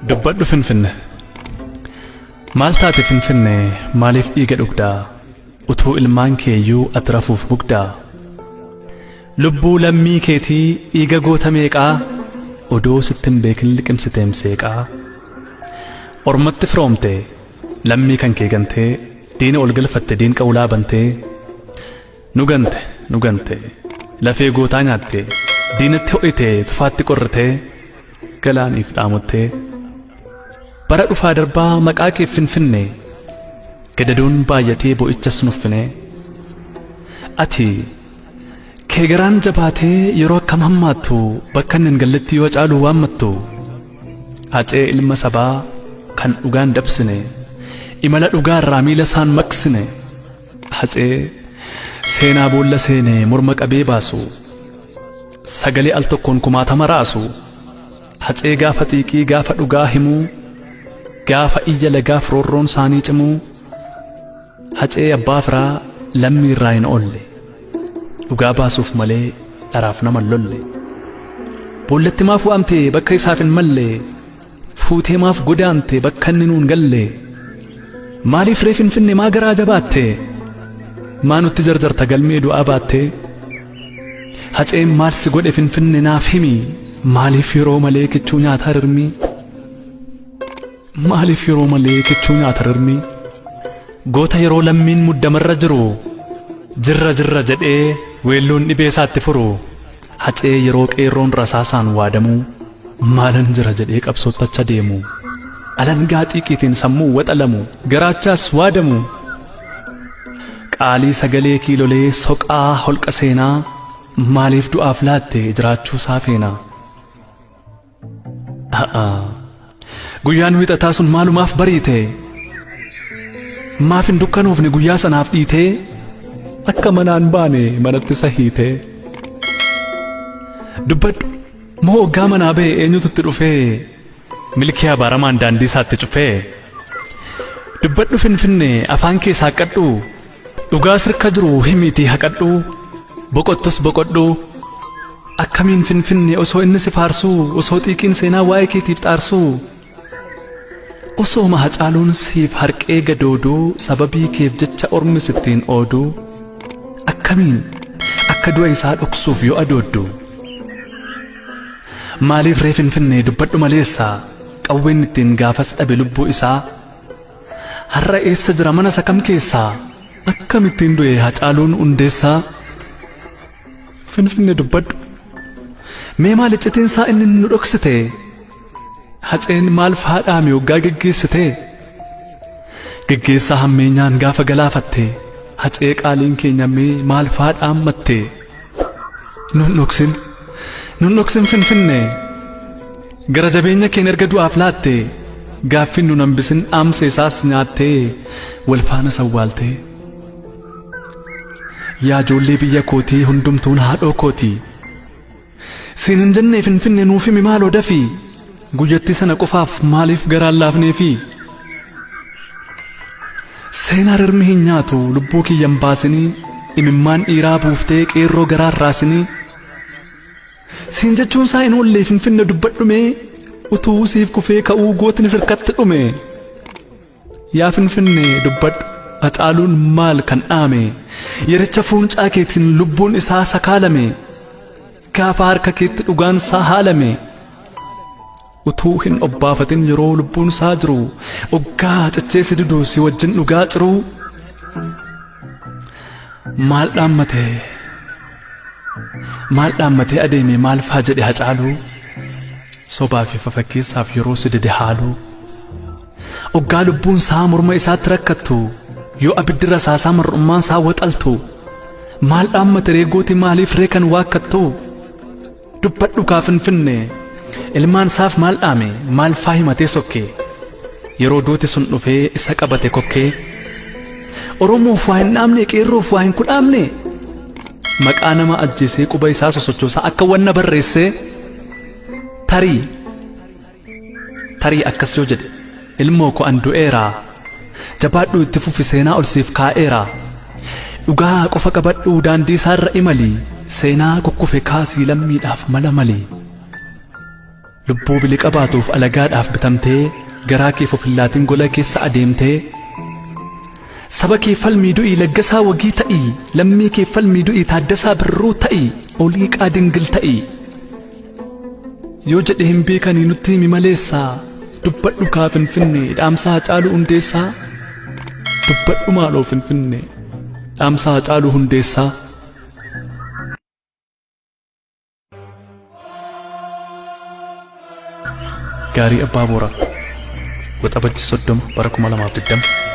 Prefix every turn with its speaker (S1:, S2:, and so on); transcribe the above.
S1: Dubbadhu Finfinne. Maal taate Finfinne maaliif dhiiga dhugdaa? Utuu ilmaan keeyyuu ati rafuuf mugdaa? Lubbuu lammii keetii dhiiga goota meeqaa odoo sitti hin beekin liqimsiteem seeqaa? Ormatti firoomte lammii kan kee gantee diina ol galfatte diinqa ulaa bantee nu gante nu gante lafee gootaa nyaatte diinatti ho'ite tufaatti qorritee galaaniif dhaamottee bara dhufaa darbaa maqaa kee finfinne gadadoon baay'atee bo'ichas nuffinee ati kee garaan jabaatee yeroo akkam hammaattu bakka inni hin galletti yoo caalu waammattu Hacee ilma sabaa kan dhugaan dabsine imala dhugaarraa miila isaan maqsine Hacee seenaa boolla seene morma qabee baasu sagalee al tokkoon kumaatama raasu Hacee gaafa xiiqii gaafa dhugaa himuu gaafa iyya lagaaf roorroon saanii cimuu Hacee abbaa firaa lammii irraa hin oolle dhugaa baasuuf malee dharaaf nama hin lolle boollatti maaf waamte bakka isaaf hin malle fuutee maaf godaante bakka inni nuun galle maaliif ree finfinne maa garaa jabaatte maa nutti jarjarta galmee du'aa baatte Haceen maal si godhe finfinne naaf himi maaliif yeroo malee kichuu nyaataa rirmii Maaliif yeroo malee kichuu nyaata rirmi? Goota yeroo lammiin muddamarra jiru jirra jirra jedhee weelluun dhibee isaatti furu hacee yeroo qeerroon rasaasaan waadamuu maalan jira jedhee qabsootti acha deemu alangaa xiiqiitiin sammuu waxalamu garaachaas waadamu qaalii sagalee kiilolee soqaa holqa seenaa maaliif du'aaf laatte jiraachuu isaa feena. Guyyaan wiixataa sun maalumaaf bariite? Maaf hin dukkanoofne guyyaa sanaaf dhiitee? Akka manaan baane manatti isa hiitee? Dubbadhu moo hoggaa manaa ba'e eenyutu itti dhufee? Milkii abaaramaan daandii isaatti cufee? Dubbadhu Finfinnee afaan kee saaqqadhu dhugaa sirka jiru himiitii haqadhu boqottus boqodhu. Akkamiin Finfinne osoo inni si faarsuu osoo xiiqiin seenaa waa'ee keetiif xaarsuu osooma Hacaaluun siif harqee gadooduu sababii keef jecha ormi sittiin ooduu akkamiin akka du'a isaa dhoksuuf yoo adooddu maaliif ree Finfinnee dubbadhu maleessa qawween ittiin gaafas dhabe lubbuu isaa har'a eessa jira mana isa kam keessaa akkamittiin du'e Hacaaluun Hundeessaa Finfinne dubbadhu. Mee maal iccitiin isaa inni nu dhoksite? Haceen maal faadhaame hoggaa geggeessite? Geggeessaa hammeenyaan gaafa galaafatte hacee qaaliin keenya mee maal faadhaammatte? Nun dhoksin. Nun dhoksin Finfinne. Gara jabeenya keen erga du'aaf laatte gaaffin nun hambisin dhaamsa isaas nyaattee wal faana sawwaaltee. Yaa ijoollee biyya kootii hundumtuun haadhoo kooti. Siin hin jennee Finfinne nuuf himi maaloo dafii. Guyyattii sana qofaaf maaliif garaan laafneefi? Seenaa rirmi hin nyaatu lubbuu kiyyan baasinii imimmaan dhiiraa buuftee qeerroo garaan raasinii. Siin jechuun isaa hin oollee Finfinne dubbadhumee utuu siif kufee ka'uu gootni sirkatti dhume. Yaa Finfinnee dubbadhu Hacaaluun maal kan dhaame yericha fuuncaa keetiin lubbuun isaa sakaalame gaafa harka keetti dhugaan isaa haalame utuu hin obbaafatin yeroo lubbuun isaa jiru oggaa cichee si didu si wajjin dhugaa ciruu maal dhaammate maal dhaammatee adeeme maal faa jedhe Hacaaluu sobaa fi fafakkeessaaf yeroo si dide haaluu Oggaa lubbuun isaa morma isaatti rakkattu yoo abiddi rasaasaa mar'ummaan isaa waxaltu maal dhaammate ree gooti maaliif ree kan waakkattu dubbadhu kaa finfinne ilmaan isaaf maal dhaame maal faa himatee sokke yeroo duuti sun dhufee isa qabate kokkee Oromoof waa hin dhaamne qeerroof waa hin kudhaamne maqaa nama ajjeesee quba isaa sosochoosaa akka wanna barreessee tarii Tarii akkas yoo jedhe ilmoo koo an du'eera jabaadhuu itti fufi seenaa ol siif kaa'eera dhugaa qofa qabadhuu daandii isaarra imali seenaa kukkufe kaasii lammiidhaaf mala mali. Lubbuu biliqa baatuuf alagaadhaaf bitamtee garaa keef of hin laatin gola keessa adeemtee Saba kee falmii du'ii Laggasaa Wagii ta'i Lammii kee falmii du'ii Taaddasaa Birruu ta'i Oliiqaa Dingil ta'i Yoo jedhe hin beekanii nutti himi maleessaa Dubbadhu kaa Finfinnee dhaamsa Hacaaluu Hundeessaa Dubbadhu maaloo Finfinnee dhaamsa Hacaaluu Hundeessaa. Gaarii Abbaa Booraa Waxabajji 30 bara 2020.